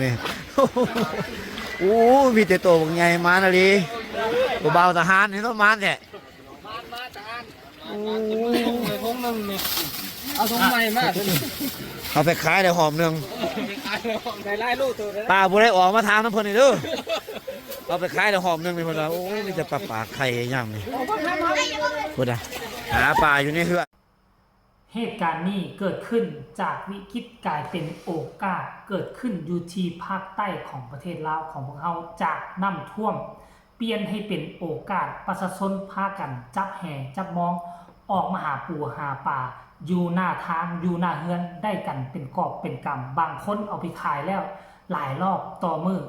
ນີ້ ໂອ້ ມີແຕ່ໂຕບັກໃຫຍ່ມານະລີ. ຜູ້ບ່າວທະຫານນີ້ຕ້ອງມານແທ້. ໂອ້ຍ ຖົງໜຶ່ງນີ້ ເອົາຖົງໃໝ່ມາໂຕນີ້ ເອົາໄປຂາຍໄດ້ຫອບໜຶ່ງ ໄດ້ຫຼາຍໂລໂຕນັ້ນ. ຕາຜູ້ໃດອອກມາຖາມນຳເພິ່ນນີ້ເດີ ເອົາໄປຂາຍໄດ້ຫອບໜຶ່ງນີ້ເພິ່ນວ່າ. ໂອ້ຍ ມີແຕ່ປາປາໄຂ່ຍາມນີ້ ພຸ້ນນະ ຫາປາຢູ່ໃນເຮືອນ. ເຫດການນີ້ເກີດຂຶ້ນຈາກວິກິດກາຍເປັນໂອກາດ ເກີດຂຶ້ນຢູ່ທີ່ພາກໃຕ້ຂອງປະເທດລາວຂອງພວກເຮົາ ຈາກນ້ຳຖ້ວມ ປ່ຽນໃຫ້ເປັນໂອກາດປະຊາຊົນພາກັນຈັບແຫຈັບມອງ ອອກມາຫາປູຫາປາຢູ່ໜ້າທາງ ຢູ່ໜ້າເຮືອນໄດ້ກັນເປັນກອບເປັນກຳ, ບາງຄົນເອົາໄປຂາຍແລ້ວຫຼາຍລອບຕໍ່ມື້.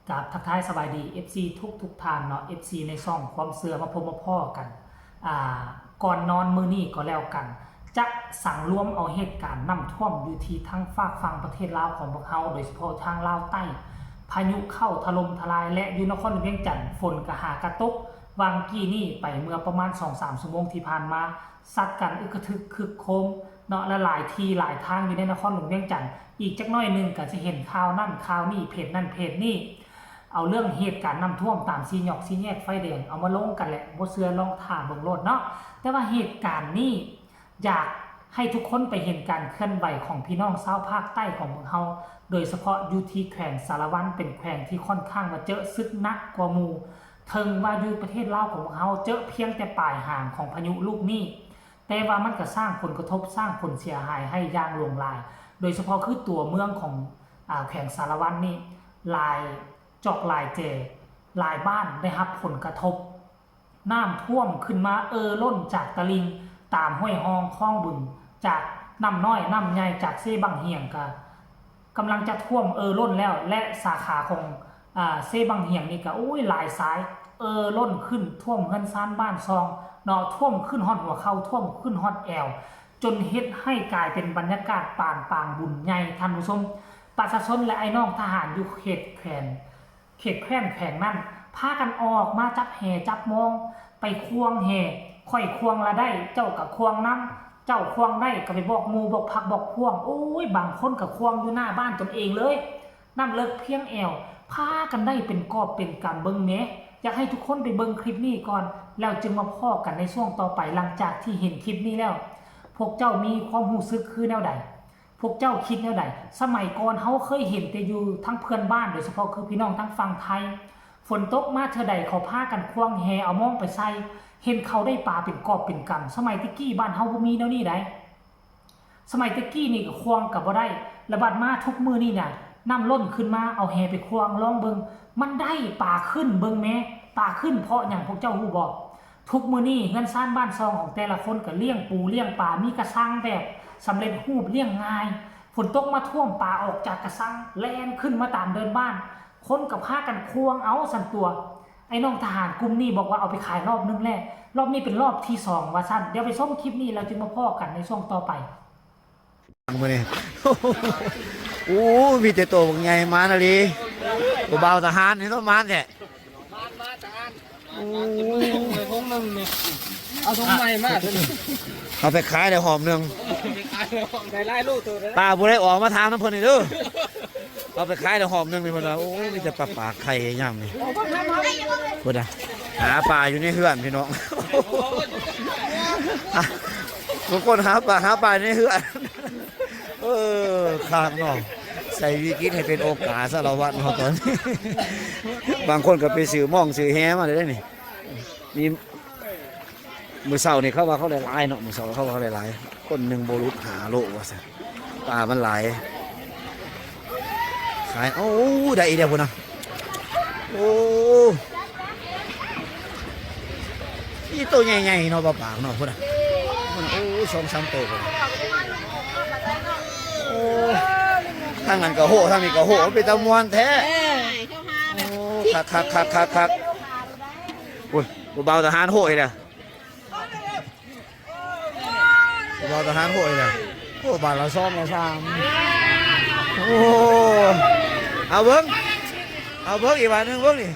ກາບທັກທາຍສະບາຍດີ ເອັຟຊີ ທຸກໆທ່ານເນາະ, ເອັຟຊີ ໃນຊ່ອງຄວາມເຊື່ອມາພົບມາພໍ້ກັນ ອ່າ ກ່ອນນອນມື້ນີ້ກໍແລ້ວກັນ ຈະສັງລວມເອົາເຫດການນ້ຳຖ້ວມຢູ່ທີ່ທາງຟາກຝັ່ງປະເທດລາວຂອງພວກເຮົາ ໂດຍສະເພາະທາງລາວໃຕ້ ພາຍຸເຂົ້າຖະຫຼົ່ມທະລາຍ ແລະ ຢູ່ນະຄອນຫຼວງວຽງຈັນ ຝົນກະຫາກະຕົກ ຫວ່າງກີ້ນີ້ໄປເມື່ອປະມານສອງສາມຊົ່ວໂມງທີ່ຜ່ານມາ ຊັດກັນອຶກກະທຶກຄຶກໂຄມເນາະ ແລະ ຫຼາຍທີ່ຫຼາຍທາງຢູ່ໃນນະຄອນຫຼວງວຽງຈັນ. ອີກຈັກໜ້ອຍໜຶ່ງກະຈະເຫັນຂ່າວນັ້ນຂ່າວນີ້ ເພຈນັ້ນເພຈນີ້ ເອົາເລື່ອງເຫດການນ້ຳຖ້ວມຕາມສີ່ຫຍອກສີ່ແຍກໄຟແດງເອົາມາລົງກັນແຫຼະ, ບໍ່ເຊື່ອລອງຖ້າເບິ່ງໂລດເນາະ. ແຕ່ວ່າເຫດການນີ້ ຢາກໃຫ້ທຸກຄົນໄປເຫັນການເຄື່ອນໄຫວຂອງພີ່ນ້ອງຊາວພາກໃຕ້ຂອງພວກເຮົາ ໂດຍສະເພາະຢູ່ທີ່ແຂວງສາລະວັນ ເປັນແຂວງທີ່ຂ້ອນຂ້າງວ່າເຈີະສຶກໜັກກວ່າໝູ່. ເຖິງວ່າຢູ່ປະເທດລາວຂອງພວກເຮົາເຈີະພຽງແຕ່ປາຍຫາງຂອງພາຍຸລູກນີ້ ແຕ່ວ່າມັນກະສ້າງຜົນກະທົບ ສ້າງຜົນເສຍຫາຍໃຫ້ຢ່າງຫຼວງຫຼາຍ, ໂດຍສະເພາະຄືຕົວເມືອງຂອງ ອາ ແຂວງສາລະວັນນີ້ ຫຼາຍຈອກຫຼາຍແຈ ຫຼາຍບ້ານໄດ້ຮັບຜົນກະທົບ. ນ້ຳຖ້ວມຂຶ້ນມາເອ່ລົ້ນຈາກຕະລິ່ງຕາມຫ້ວຍຮ່ອງຄອງບຶງ ຈາກນ້ຳນ້ອຍນ້ຳໃຫຍ່ ຈາກເຊບັ້ງຫຽງກະກຳລັງຈະຖ້ວມເອ່ລົ້ນແລ້ວ ແລະ ສາຂາຂອງ ອາ ເຊບັ້ງຫຽງນີ້ກະ ໂອ້ຍ ຫຼາຍສາຍເອ່ລົ້ນຂຶ້ນ ຖ້ວມເຮືອນຊານບ້ານຊ່ອງເນາະ ຖ້ວມຂຶ້ນຮອດຫົວເຂົ່າ ຖ້ວມຂຶ້ນຮອດແອວ ຈົນເຮັດໃຫ້ກາຍເປັນບັນຍາກາດປານປາງບຸນໃຫຍ່ ທ່ານຜູ້ຊົມ. ປະຊາຊົນ ແລະ ອ້າຍນ້ອງທະຫານຢູ່ເຂດແຂວງ ເຂດແຄວ້ນແຂວງນັ້ນ ພາກັນອອກມາຈັບແຫຈັບມອງ ໄປຄວາງແຫ ຂ້ອຍຄວາງລະໄດ້ ເຈົ້າກະຄວາງນຳ ເຈົ້າຄວາງໄດ້ກະໄປບອກໝູ່ບອກພັກບອກພວກ. ໂອ້ຍ ບາງຄົນກະຄວາງຢູ່ໜ້າບ້ານຕົນເອງເລີຍ ນ້ຳເລິກພຽງແອວ ພາກັນໄດ້ເປັນກອບເປັນກຳ. ເບິ່ງແໝ ຢາກໃຫ້ທຸກຄົນໄປເບິ່ງຄລິບນີ້ກ່ອນ ແລ້ວຈຶ່ງມາພໍ້ກັນໃນຊ່ວງຕໍ່ໄປ ຫຼັງຈາກທີ່ເຫັນຄລິບນີ້ແລ້ວ ພວກເຈົ້າມີຄວາມຮູ້ສຶກຄືແນວໃດ? ພວກເຈົ້າຄິດແນວໃດ? ສະໄໝກ່ອນເຮົາເຄີຍເຫັນແຕ່ຢູ່ທາງເພື່ອນບ້ານ ໂດຍສະເພາະຄືພີ່ນ້ອງທາງຝັ່ງໄທ ຝົນຕົກມາເທື່ອໃດເຂົາພາກັນຄວາງແຫເອົາມອງໄປໃສ່ ເຫັນເຂົາໄດ້ປາເປັນກອບເປັນກຳ. ສະໄໝແຕ່ກີ້ບ້ານເຮົາບໍ່ມີແນວນີ້ໃດ. ສະໄໝແຕ່ກີ້ນີ້ກະຄວາງກະບໍ່ໄດ້ ລະບາດມາທຸກມື້ນີ້ນະ ນ້ຳລົ້ນຂຶ້ນມາ ເອົາແຫໄປຄວາງລອງເບິ່ງ ມັນໄດ້ປາຂຶ້ນ. ເບິ່ງແມ ປາຂຶ້ນເພາະຫຍັງ ພວກເຈົ້າຮູ້ບໍ່? ທຸກມື້ນີ້ເຮືອນຊານບ້ານຊ່ອງຂອງແຕ່ລະຄົນກະລ້ຽງປູລ້ຽງປາ ມີກະຊັງແບບສຳເລັດຮູບ ລ້ຽງງ່າຍ. ຝົນຕົກມາຖ້ວມ ປາອອກຈາກກະຊັງ ແລ່ນຂຶ້ນມາຕາມເດີ່ນບ້ານ ຄົນກະພາກັນຄວງເອົາຊັ້ນຕົວະ. ໄອ້ນ້ອງທະຫານກຸ່ມນີ້ບອກວ່າເອົາໄປຂາຍລອບໜຶ່ງແລ້ວ ລອບນີ້ເປັນລອບທີສອງວ່າຊັ້ນ. ດຽວໄປຊົມຄລິບນີ້ແລ້ວຈຶ່ງມາພໍ້ກັນໃນຊ່ວງຕໍ່ໄປ. ມື້ນີ້ ໂອ້ ມີແຕ່ໂຕບັກໃຫຍ່ມານະລີ. ຜູ້ບ່າວທະຫານນີ້ຕ້ອງມານແທ້. ໂອ້ຍ ຖົງໜຶ່ງນີ້ ເອົາຖົງໃໝ່ມາໂຕນີ້ ເອົາໄປຂາຍໄດ້ຫອບໜຶ່ງ ໄດ້ຫຼາຍໂລໂຕນັ້ນ. ຕາຜູ້ໃດອອກມາຖາມນຳເພິ່ນນີ້ເດີ ເອົາໄປຂາຍໄດ້ຫອບໜຶ່ງນີ້ເພິ່ນວ່າ. ໂອ້ຍ ມີແຕ່ປາປາໄຂ່ຍາມນີ້ ພຸ້ນນະ ຫາປາຢູ່ໃນເຮືອນພີ່ນ້ອງ. ບາງຄົນຫາປາ ຫາປາຢູ່ໃນເຮືອນ. ເອີ ຄັກເນາະ ໃສ່ວິກິດໃຫ້ເປັນໂອກາດ ສາລະວັນເຮົາຕອນນີ້. ບາງຄົນກະໄປຊື້ມອງຊື້ແຫມາເລີຍເດ້ນີ້. ມີ ມື້ເຊົ້ານີ້ເຂົາວ່າເຂົາໄດ້ຫຼາຍເນາະ ມື້ເຊົ້າເຂົາວ່າເຂົາໄດ້ຫຼາຍ ຄົນໜຶ່ງບໍ່ຫຼຸດຫ້າໂລວ່າຊັ້ນ ປາມັນຫຼາຍ. ຂາຍ ໂອ້ ໄດ້ອີກແລ້ວພຸ້ນນະ. ໂອ້ ມີໂຕໃຫຍ່ໆເນາະ ປາປາເນາະ ພຸ້ນນະ ພຸ້ນນະ. ໂອ້ ສອງສາມໂຕພຸ້ນນະ. ໂອ້ ທາງນັ້ນກະໂຫ ທາງນີ້ກະໂຫ ເປັນຕາມ່ວນແທ້. ໂອ້ ຄັກໆໆໆ. ໂອ້ຍ ຜູ້ບ່າວທະຫານໂຫອີກແລ້ວ. ບໍ່ທະຫານໂຫດນະ. ໂອ້ ບາດລະສອງລະສາມ. ໂອ້ ເອົາເບິ່ງ ເອົາເບິ່ງອີກບາດໜຶ່ງເບິ່ງນີ້.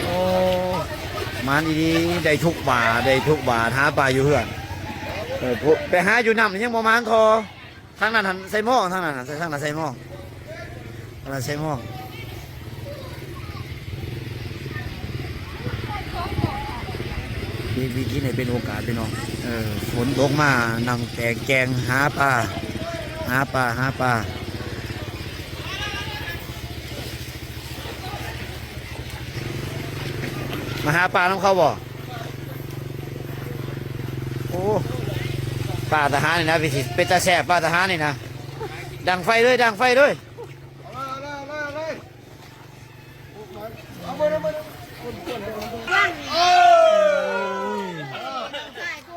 ໂອ້ ມານອີ່ຫຼີ ໄດ້ທຸກບາດ ໄດ້ທຸກບາດ ຫາປາຢູ່ເຮືອນ. ເອີ ຜູ້ ໄປຫາຢູ່ນ້ຳນີ້ຍັງບໍ່ມານທໍ່. ທາງນັ້ນຫັ້ນໃສ່ໝອງ ທາງນັ້ນຫັ້ນ ທາງນັ້ນໃສ່ໝອງ ທາງນັ້ນໃສ່ໝອງ. ວິ ວິກິດໃຫ້ເປັນໂອກາດ ພີ່ນ້ອງ. ເອີ ຝົນຕົກມາ ນັ່ງແກງ ແກງຫາປາ ຫາປາ ຫາປາ. ມາຫາປານຳເຂົາບໍ່? ໂອ້ ປາທະຫານນີ້ນະ ເປັນ ເປັນຕາແຊບ ປາທະຫານນີ້ນະ. ດັງໄຟເລີຍ ດັງໄຟເລີຍ.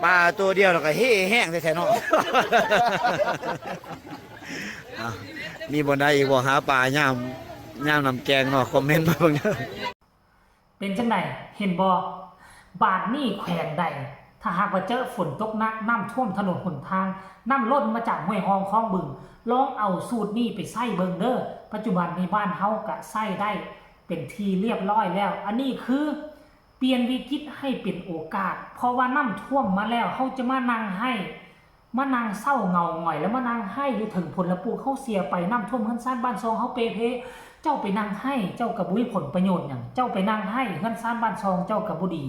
ປາໂຕດຽວແລ້ວກໍເຮແຮງແທ້ໆເນາະ. ເອົ້າ ມີບ່ອນໃດອີກບໍ່ ຫາປາຍາມ ຍາມນ້ຳແກງເນາະ? ຄອມເມັນມາເບິ່ງເດີ. ເປັນຈັ່ງໃດ ເຫັນບໍ່? ບາດນີ້ແຂວງໃດ ຖ້າຫາກວ່າເຈີຝົນຕົກໜັກ ນ້ຳຖ້ວມຖະໜົນຫົນທາງ ນ້ຳລົ້ນມາຈາກຫ້ວຍຮ່ອງຄອງບຶງ ລອງເອົາສູດນີ້ໄປໃຊ້ເບິ່ງເດີ. ປັດຈຸບັນນີ້ບ້ານເຮົາກະໃຊ້ໄດ້ເປັນທີ່ລຽບຮ້ອຍແລ້ວ. ອັນນີ້ຄືປ່ຽນວິກິດໃຫ້ເປັນໂອກາດ ເພາະວ່ານ້ຳຖ້ວມມາແລ້ວ ເຮົາຈະມານັ່ງໄຫ້ ມານັ່ງເສົ້າເຫງົາຫງອຍ ແລ້ວມານັ່ງໄຫ້ຢູ່ເທິງຜົນລະປູກເຮົາເສຍໄປ, ນ້ຳຖ້ວມເຮືອນຊານບ້ານຊ່ອງເຮົາເປ່ເພ. ເຈົ້າໄປນັ່ງໄຫ້ ເຈົ້າກໍບໍ່ມີຜົນປະໂຫຍດຫຍັງ, ເຈົ້າໄປນັ່ງໄຫ້ ເຮືອນຊານບ້ານຊ່ອງເຈົ້າກໍບໍ່ດີ,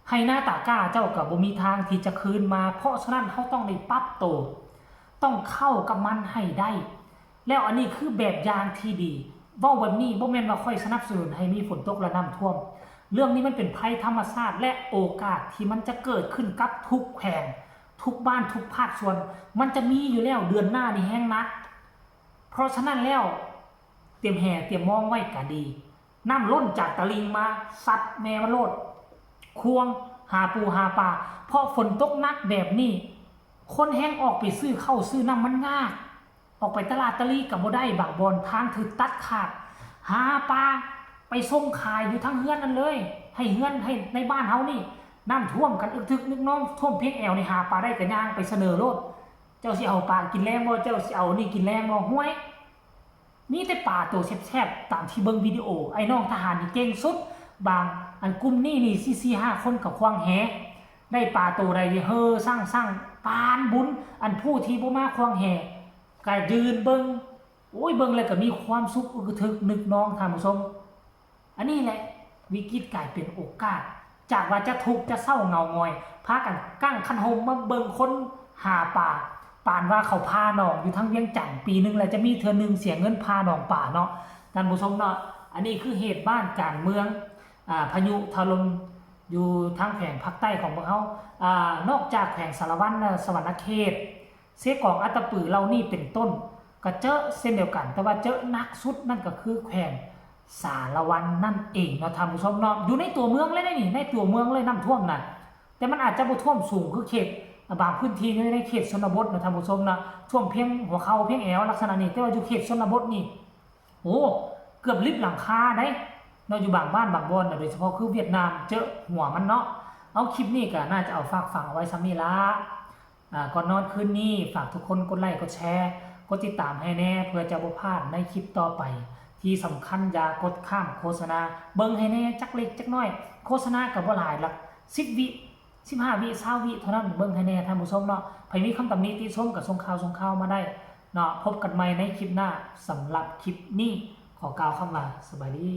ໄຮ່ນາຕາກ້າເຈົ້າກໍບໍ່ມີທາງທີ່ຈະຄືນມາ. ເພາະສະນັ້ນ ເຮົາຕ້ອງໄດ້ປັບໂຕ, ຕ້ອງເຂົ້າກັບມັນໃຫ້ໄດ້. ແລ້ວອັນນີ້ຄືແບບຢ່າງທີ່ດີ. ເວົ້າແບບນີ້ບໍ່ແມ່ນວ່າຂ້ອຍສະໜັບສະໜູນໃຫ້ມີຝົນຕົກ ແລະ ນ້ຳຖ້ວມ. ເລື່ອງນີ້ມັນເປັນໄພທຳມະຊາດ ແລະ ໂອກາດທີ່ມັນຈະເກີດຂຶ້ນກັບທຸກແຂວງ, ທຸກບ້ານ, ທຸກພາກສ່ວນ, ມັນຈະມີຢູ່ແລ້ວ. ເດືອນໜ້ານີ້ແຮງໜັກ. ເພາະສະນັ້ນແລ້ວ ຕຽມແຫຕຽມມອງໄວ້ກະດີ. ນ້ຳລົ້ນຈາກຕະລິ່ງມາຊັດແມ່ມັນໂລດ, ຄວາງຫາປູຫາປາ. ເພາະຝົນຕົກໜັກແບບນີ້ ຄົນແຮ່ງອອກໄປຊື້ເຂົ້າຊື້ນ້ຳມັນຍາກ. ອອກໄປຕະຫຼາດຕະລີກະບໍ່ໄດ້, ບາງບ່ອນທາງຖືກຕັດຂາດ. ຫາປາໄປສົ່ງຂາຍຢູ່ທາງເຮືອນນັ້ນເລີຍ, ໃຫ້ເຮືອນ ໃຫ້ໃນບ້ານເຮົານີ້ ນ້ຳຖ້ວມກັນອຶກທຶກນຶກນອງ, ຖ້ວມພຽງແອວນີ້ ຫາປາໄດ້ກະຍ່າງໄປສະເໜີໂລດ. ເຈົ້າຊິເອົາປາກິນແລງບໍ່? ເຈົ້າຊິເອົານີ້ກິນແລງບໍ່? ຫ້ວຍ ມີແຕ່ປາໂຕແຊບໆ ຕາມທີ່ເບິ່ງວິດີໂອ. ໄອ້ນ້ອງທະຫານນີ້ເກັ່ງສຸດ. ບາງອັນກຸ່ມນີ້ນີ້ ສີ່ຫ້າຄົນກໍຄວ້າງແຫ ໄດ້ປາໂຕໃດເຮີຊັ່ງໆ ປານບຸນ. ອັນຜູ້ທີ່ບໍ່ມາຄວ້າງແຫກໍຢືນເບິ່ງ. ໂອ້ຍ ເບິ່ງແລ້ວກໍມີຄວາມສຸກອຶກກະທຶກນຶກນອງ ທ່ານຜູ້ຊົມ. ອັນນີ້ແຫຼະ ວິກິດກາຍເປັນໂອກາດ. ຈາກວ່າຈະທຸກຈະເສົ້າເຫງົາຫງອຍ ພາກັນກາງຄັນຮົ່ມມາເບິ່ງຄົນຫາປາ. ປານວ່າເຂົາຜ່າໜອງຢູ່ທາງວຽງຈັນ, ປີໜຶ່ງລະຈະມີເທື່ອໜຶ່ງເສຍເງິນຜ່າໜອງປາເນາະ ທ່ານຜູ້ຊົມເນາະ. ອັນນີ້ຄືເຫດບ້ານການເມືອງ ອາ ພາຍຸຖະຫຼົ່ມຢູ່ທາງແຂວງພາກໃຕ້ຂອງພວກເຮົາ. ອາ ນອກຈາກແຂວງສາລະວັນ ແລະ ສະຫວັນນະເຂດ, ເຊກອງ, ອັດຕະປື ເຫຼົ່ານີ້ເປັນຕົ້ນ ກະເຈີເຊັ່ນດຽວກັນ, ແຕ່ວ່າເຈີໜັກສຸດນັ້ນກໍຄືແຂວງສາລະວັນນັ້ນເອງເນາະ ທ່ານຜູ້ຊົມເນາະ. ຢູ່ໃນຕົວເມືອງເລີຍເດ້ນີ້, ໃນຕົວເມືອງເລີຍ ນ້ຳຖ້ວມນະ. ແຕ່ມັນອາດຈະບໍ່ຖ້ວມສູງຄືເຂດ ອາ ບາງພື້ນທີ່ຢູ່ໃນເຂດຊົນນະບົດນະ ທ່ານຜູ້ຊົມນະ, ຖ້ວມພຽງຫົວເຂົ່າພຽງແອວ ລັກສະນະນີ້. ແຕ່ວ່າຢູ່ເຂດຊົນນະບົດນີ້ ໂອ້ ເກືອບລິບຫຼັງຄາໄດ໋ເນາະ. ຢູ່ບາງບ້ານບາງບ່ອນນະ ໂດຍສະເພາະຄືຫວຽດນາມ ເຈີຫົວມັນເນາະ. ເອົາ ຄລິບນີ້ກໍໜ້າຈະເອົາຝາກຝັງເອົາໄວ້ສ່ຳນີ້ລະ. ອາ ກ່ອນນອນຄືນນີ້ ຝາກທຸກຄົນກົດໄລກົດແຊ ກົດຕິດຕາມໃຫ້ແດ່ ເພື່ອຈະບໍ່ພາດໃນຄລິບຕໍ່ໄປ. ທີ່ສຳຄັນຢ່າກົດຂ້າມໂຄສະນາ, ເບິ່ງໃຫ້ແດ່ຈັກເລັກຈັກນ້ອຍ. ໂຄສະນາກໍບໍ່ຫຼາຍ, ຫຼັກສິບວິ ສິບຫ້າວິ ຊາວວິເທົ່ານັ້ນ. ເບິ່ງໃຫ້ແດ່ ທ່ານຜູ້ຊົມເນາະ. ໃຜມີຄຳຕຳໜິຕິຊົມກໍສົ່ງຂ່າວ ສົ່ງຂ່າວມາໄດ້ເນາະ. ພົບກັນໃໝ່ໃນຄລິບໜ້າ. ສຳລັບຄລິບນີ້ ຂໍກ່າວຄຳວ່າ ສະບາຍດີ.